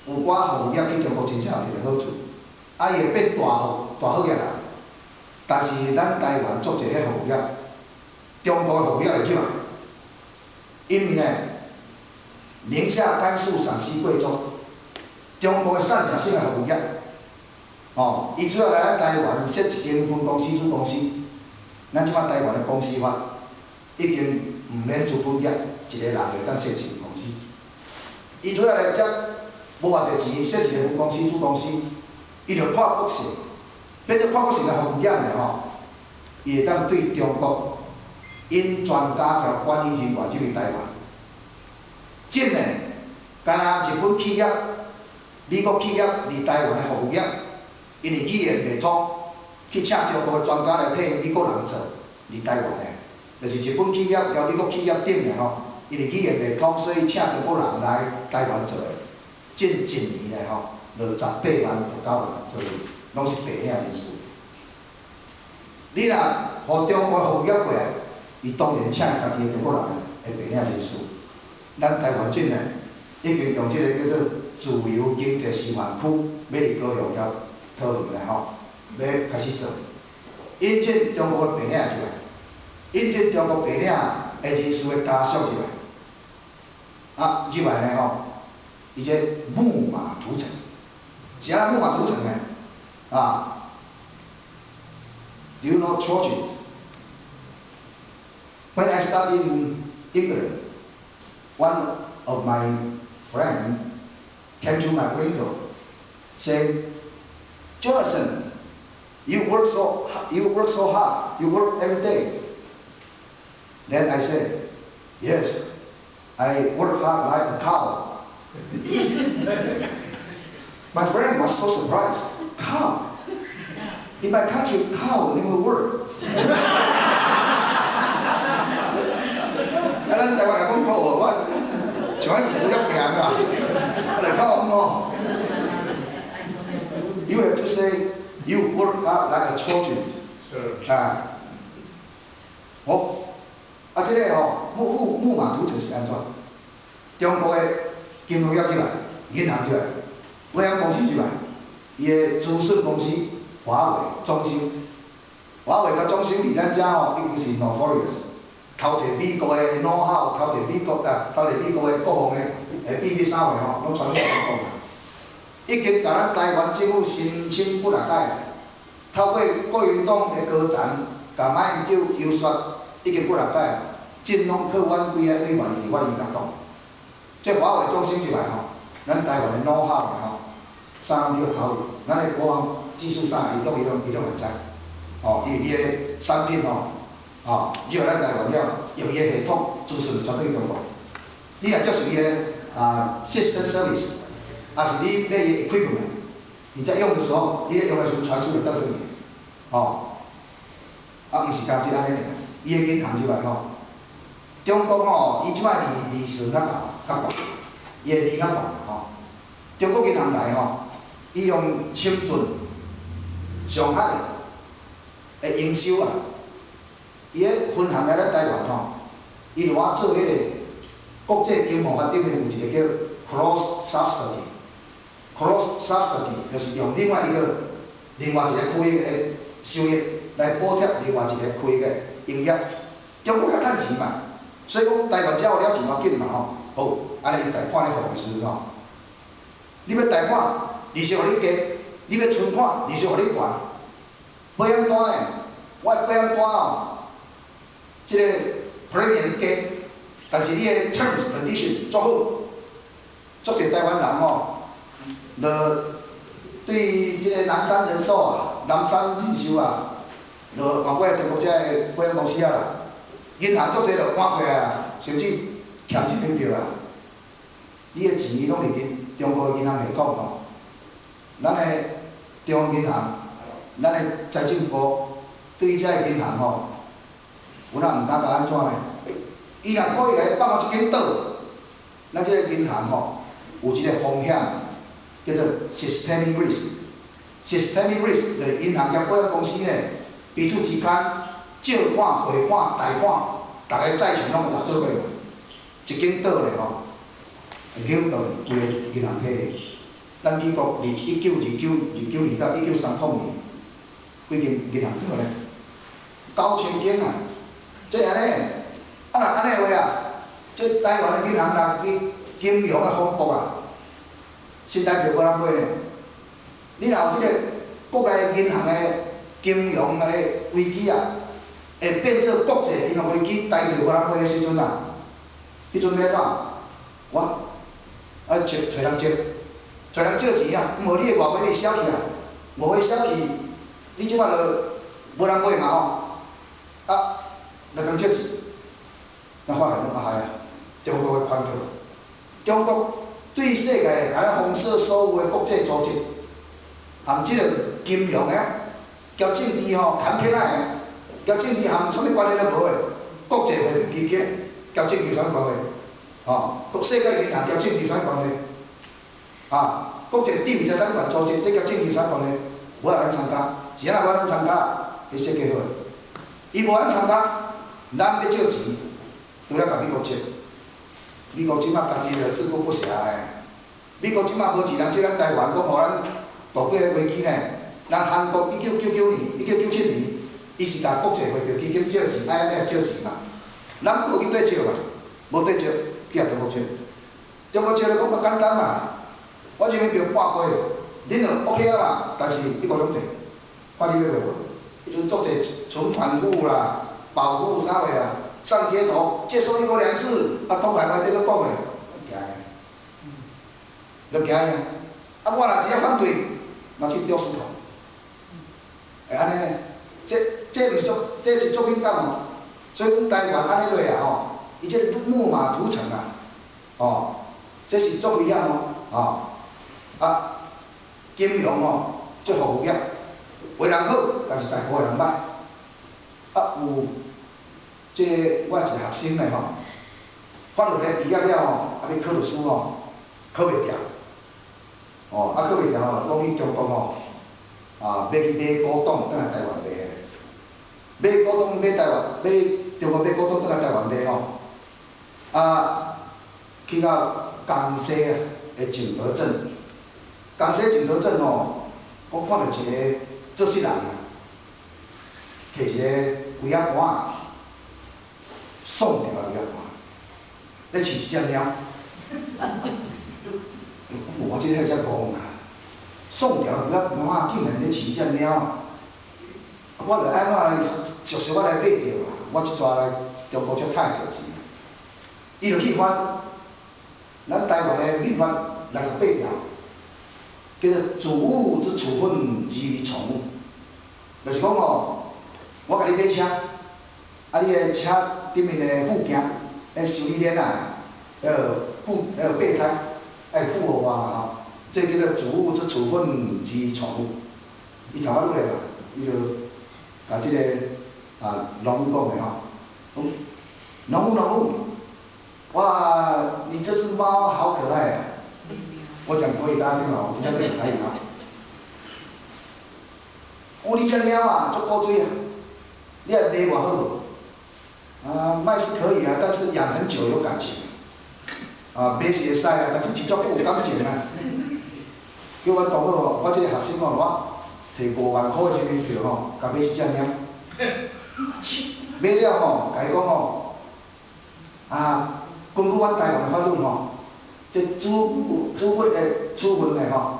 有寡服務業去中國真正有一個好處，啊，伊會變大戶大好業人。但是咱台灣足濟彼服務業，中國的服務業會入來，因為呢，寧夏、甘肅、陝西、貴州，中國的產業性的服務業，哦，伊主要來咱台灣設一間分公司、子公司。咱這擺台灣的公司法已經毋免資本業，一個人會當設一間公司。伊主要來遮無偌濟錢設一個分公司、子公司，伊就跨國性，變做跨國性的服務業呢吼，伊會當對中國引專家佮管理人員入去台灣。真的，敢若日本企業、美國企業佇台灣的服務業，因為語言袂通，去請中國的專家來替美國人做，佇台灣的，就是日本企業佮美國企業頂的吼，因為語言袂通，所以請中國人來台灣做的，這一年咧吼，68萬到9萬左右，攏是白領人士。你若予中國服務業過來，伊當然請家己的中國人的白領人士。咱台灣政呢，已經用這個叫做自由經濟示範區，欲佇高雄佮桃園來吼，欲開始做，引進中國的白領入來，引進中國白領的人士的家屬入來，啊，入來呢吼，伊這木馬屠城，啥木馬屠城呢？啊，Do you know Trojan? When I studied in England, one of my friends came to my window, saying, "Jonathan, you work so hard, you work every day." Then I said, "Yes, I work hard like a cow." My friend was so surprised. "Cow? In my country, cow never work." 啊，咱台灣人講靠我，像咱牛遐拼啊，來靠哦。You have to say you work hard like a Trojan. 啊，好，啊，這個吼木馬屠城是按怎？中國的金融業入來，銀行入來，保險公司入來，伊的資訊公司華為、中興，華為佮中興佇咱遮吼已經是 notorious，偷摕美國的 know-how，偷摕美國啊，偷摕美國的國防的秘密啥貨吼，攏傳去中國啦。已經共咱台灣政府申請幾若擺，透過國民黨的高層，共馬英九遊說，已經幾若擺，盡攏靠阮幾個委員立法院共擋。這華為中興入來吼，咱台灣的 know-how 吼，啥攏去考慮，咱的國防技術啥，伊攏會知。哦，伊的產品吼，哦，入來咱台灣了，用伊的系統資訊傳去中國。你若接受伊的啊 system service，抑是你買伊的 equipment，你在用的時候，你咧用的時陣傳輸會倒轉去，哦，啊，毋是干焦按呢爾，伊的銀行入來吼，中國吼，伊這擺利息較高較懸，伊的利較懸吼。中國銀行來吼，伊用深圳、上海的營收啊，伊咧分行來咱台灣吼，伊就愛做彼個國際金融法頂面有一個叫 cross subsidy，cross subsidy 就是用另外一個區域的收益來補貼另外一個區域的營業。中國較趁錢嘛，所以講台灣遮有了錢要緊嘛吼，好，按呢伊貸款咧付的時陣吼，你欲貸款，利息予你低，你欲存款，利息予你懸。保險單的，我的保險單哦，這個 premium 低，但是你的 terms condition 足好，足濟台灣人吼，就對這個南山人壽啊、南山人壽啊，就換過來中國這個保險公司啊啦，銀行足濟就換過來啊，甚至欠一點著啊，你的錢攏佇中國的銀行系統吼，咱的中央銀行，咱的財政部對這個銀行吼，有哪毋敢共按怎呢？伊若故意來放予一間倒，咱這個銀行吼有一個風險，叫做 systemic risk。systemic risk 就是銀行佮保險公司呢，彼此之間借款、匯款、貸款，逐个債權攏會合做伙，一間倒咧吼，會影響到規個銀行體系。咱美國佇1929年到1930年，幾間銀行倒咧？9000間啊！這按呢，啊若按呢話啊，這台灣的銀行若去金融的風暴啊，新台票無人買呢。你若有這個國內銀行的金融的危機啊，會變做國際金融危機，台票無人買的時陣啊，彼陣欲按怎？我啊借揣人借，揣人借錢啊，毋好你的外匯你消去啊，外匯消去，你這擺就無人買嘛吼，啊，來共借錢，咱發現講啊害啊，中國的權力，中國對世界共咱封鎖所有的國際組織，含這個金融的，佮政治吼牽起來的，佮政治含啥物關係都無的，國際貨幣基金佮政治有啥物關係？吼，國世界銀行佮政治有啥物關係？啊，國際智慧財產權組織，這佮政治有啥關係？無愛咱參加，是按怎無愛咱參加？伊設計好，伊無愛參加，咱欲借錢，除了共美國借，美國這擺家己就自顧不暇咧。美國這擺無一人借咱台灣，講予咱度過危機呢。咱韓國1999年、1997年，伊是共國際貨幣基金借錢，IMF 借錢嘛。咱無去綴借嘛，無綴借，去共中國借。中國借來講較簡單嘛，我這邊票掛過，恁就 OK 啊嘛。但是一國兩制，看你欲賣無？彼陣足濟存款戶啦、保戶啥貨啊，上街頭接受一國兩制，啊，東台灣這個講的，驚的，就驚啊！啊，我若佇遐反對，嘛去丟石頭。會按呢呢？這毋是足，這是足敏感哦。所以講台灣按呢落啊吼，伊這個木馬屠城啊，哦，這是足危險哦，哦，啊，金融哦，這服務業，為人好，但是大部分人歹。啊，有這個我一個學生咧吼，法律系畢業了吼，啊欲考律師吼，考袂牢。哦，啊考袂牢吼，講去中國吼，啊，欲去買古董，轉來台灣賣的。買古董買台灣，買中國買古董轉來台灣賣吼。啊，去到江西啊的景德鎮，江西景德鎮吼，我看著一個做事人啊，提一個圍仔盤，宋朝的圍仔盤，咧飼一隻貓。我這個才戇啊！宋朝圍仔盤竟然咧飼一隻貓啊！我著按怎來熟悉我來買著啊！我這逝來中國才趁著錢。伊就去翻咱台灣的民法68條，叫做主物之處分及於寵物，就是講吼，我共你買車，啊你的車頂面的附件，彼修理鏈啊，彼个附彼个備胎，愛付予我嘛吼，這叫做主物之處分及於寵物。伊頭仔落來嘛，伊就共這個啊農夫講的吼，講農夫農夫，哇，你這隻貓好可愛啊！我講國語大家聽懂，我講這個台語啊。哦，你這貓啊，足古錐啊，你來賣我好無？啊，賣是可以啊，但是養很久有感情。啊，買是會使啊，但是飼足久有感情啊。叫阮同學吼，我這個學生吼，我提5萬塊的人民幣吼，共買一隻貓。買了吼，共伊講吼，啊，根據阮台灣法律吼，這主物的處分的吼，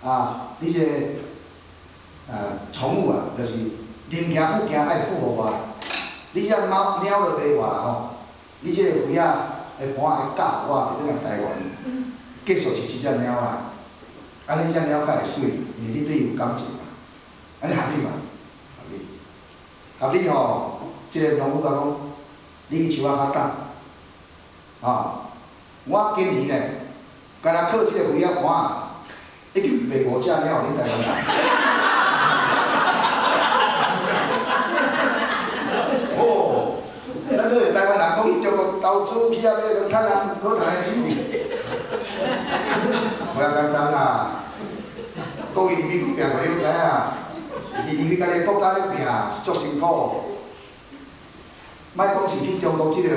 啊，你這個寵物啊，就是零件附件愛付予我。你這貓貓就賣我啦吼，你這個圍仔的盤會教我佇轉來台灣，繼續飼這隻貓啦。按呢這貓較會媠，因為你對伊有感情嘛。按呢合理嘛？合理。合理吼，這個農夫共講，你去樹仔跤等。啊，我今年呢，干焦靠這個圍仔盤，已經賣五隻貓予恁台灣人。哦，咱這個台灣人講去中國投資去遐買，趁人好趁的錢，無遐簡單啦。國伊佇美國拼過，你攏知影。伊去家己國家咧拼是足辛苦。莫講是去中國這個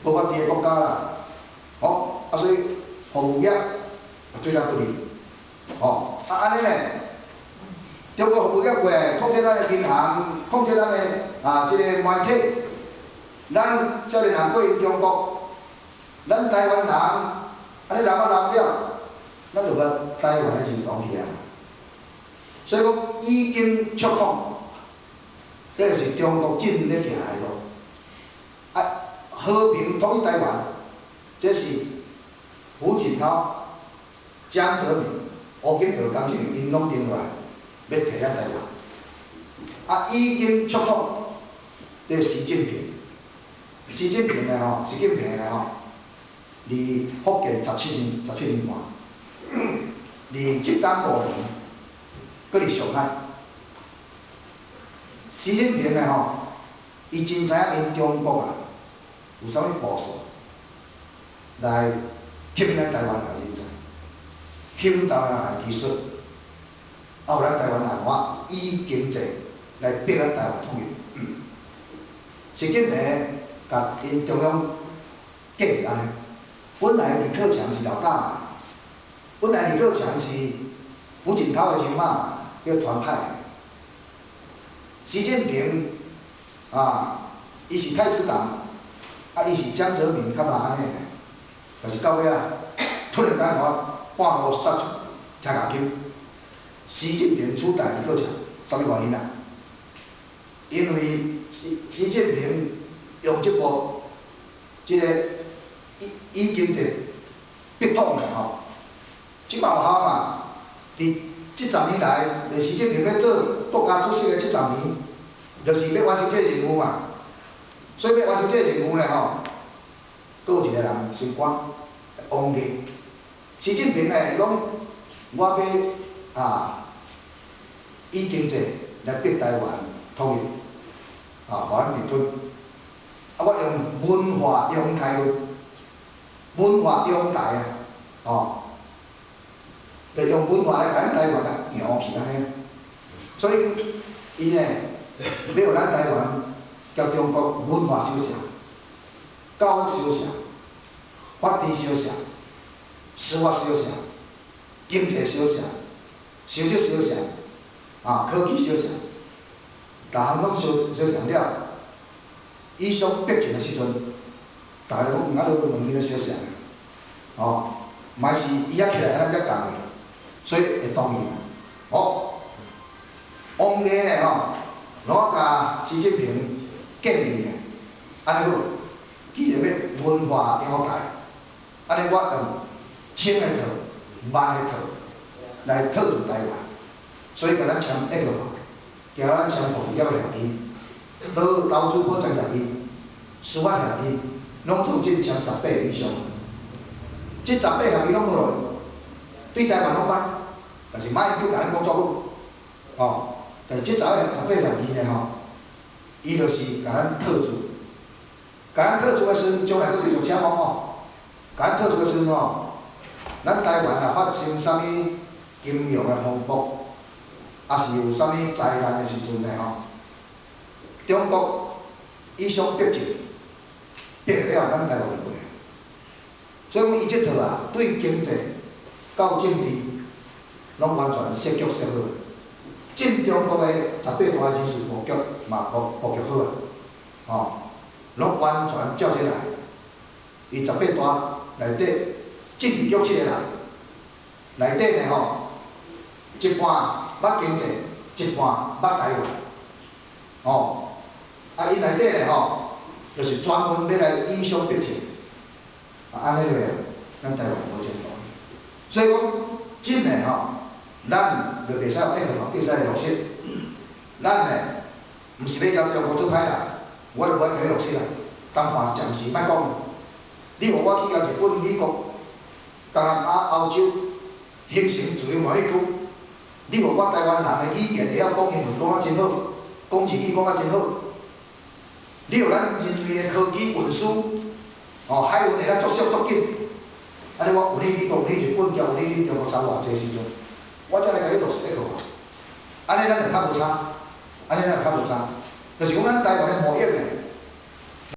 無法治的國家啦，吼，啊所以服務業對咱不利，哦，啊按呢咧，中國服務業過來控制咱的銀行，控制咱的啊這個媒體，咱少年人過去中國，咱台灣人，按呢人啊人了，咱就共台灣的認同起來。所以講以經促統，這就是中國進咧行的路。啊，和平統一台灣，這是胡錦濤、江澤民、胡錦濤、江青𪜶攏定落來，欲提咱台灣。啊，以經促統，這是習近平。習近平呢吼，習近平呢吼，佇福建十七年，17年半，佇浙江5年，閣佇上海。習近平呢吼，伊真知影𪜶中國啊，有啥物部署來吸引咱台灣人才，吸引台灣人的技術，啊予咱台灣人話以經濟來逼咱台灣統一。習近平共𪜶中央建議按呢，本來李克強是老大，本來李克強是胡錦濤的親媽，叫團派。習近平啊，伊是太子黨，啊，伊是江澤民較嘛按呢，但是到尾啊，突然間我半路殺出聽夾金，習近平取代李克強，啥物原因啊？因為習近平用這部這個以經濟逼統的吼，這嘛有效嘛？佇這十年來，就習近平欲做國家主席的這十年，就是欲完成這個任務嘛。所以欲完成這個任務呢吼，閣有一個人升官，王毅。習近平呢，伊講我欲啊，以經濟來逼台灣統一，啊，予咱併吞。啊，我用文化溶台論，文化溶台啊，哦，就用文化來共咱台灣共溶去按呢。所以，伊呢，欲予咱台灣佮中國文化相像，教育相像，法治相像，司法相像，經濟相像，收入相像，啊，科技相像，逐項攏相像了，以上逼進的時陣，逐家攏毋愛閣問你咧相像，哦，嘛是伊遐起來咱才共的，所以會同意。哦，王毅呢吼，攏共習近平建議呢，按呢好，既然欲文化溶台，按呢我用輕的套、慢的套來套住台灣，所以共咱簽一個，共咱簽服務業的協議，投資保障協議、司法協議，攏總進簽十八以上。這十八協議攏無落，對台灣攏歹，但是馬英九共咱講足好，哦，但是這十八協議呢吼，伊就是共咱套住，共咱套住的時陣，將來閣繼續請講吼，共咱套住的時陣吼，咱台灣若發生啥物金融的風暴，抑是有啥物災難的時陣呢吼，中國以上逼進，逼了咱台灣就過。所以講伊這套啊，對經濟到政治，攏完全設局設好。進中國的十八大人事布局嘛布局好啊，吼，攏完全照這來。伊十八大內底政治局七個人，內底呢吼，一半捌經濟，一半捌台灣，吼，啊𪜶內底呢吼，就是專門欲來以商逼政，啊按呢落啊，咱台灣無前途。所以講，真的吼，咱就袂使愛國袂使落實。咱呢，毋是欲共中國做歹人，我就無愛共你落實啦。談判暫時莫講，你予我去共日本、美國、東南亞、歐洲形成自由貿易區，你予我台灣人的語言會曉講英文講啊真好，講日語講啊真好。你予咱人類的科技運輸，哦，海運會當足速足緊。按呢我運去美國、運去日本，兼運去中國差偌濟時陣，我才來共你落實一個。按呢咱就較無差，按呢咱就較無差。就是講咱台灣的貿易呢，